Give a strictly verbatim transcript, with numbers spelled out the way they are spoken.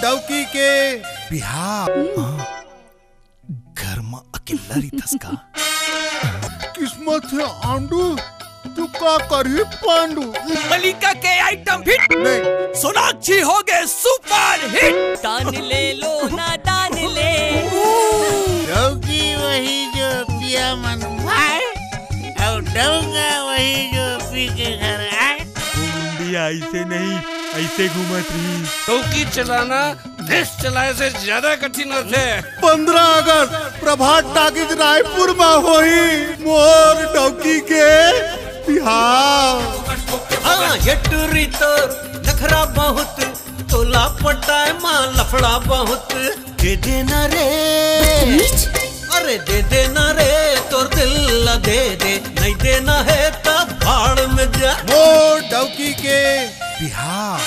डौकी के बिहाव। हाँ, घर म अकेल्ला रहिथस का? किस्मत हे आंडू, तू का करही पांडू? मलिका के आइटम हिट नहीं। सोनाक्षी हो गए सुपर हिट। दान ले लो ना दान ले। डौकी वही जो पिया मन भाए, और डौका वही जो पी के घर आए। मुंडिया ऐसे नहीं, ऐसे घूमत रही। डौकी चलाना देश चलाए से ज्यादा कठिन होथे। पंद्रह अगस्त प्रभात टाकीज रायपुर में होही मोर डौकी के बिहाव। हाँ, ये टुरी तोर नखरा बहुत, तोला पटाए मा लफड़ा बहुत। दे देना रे, अरे दे देना रे, तोर दिल ला दे दे, नहीं देना है तब भाड़ में जा। मोर डौकी के बिहाव।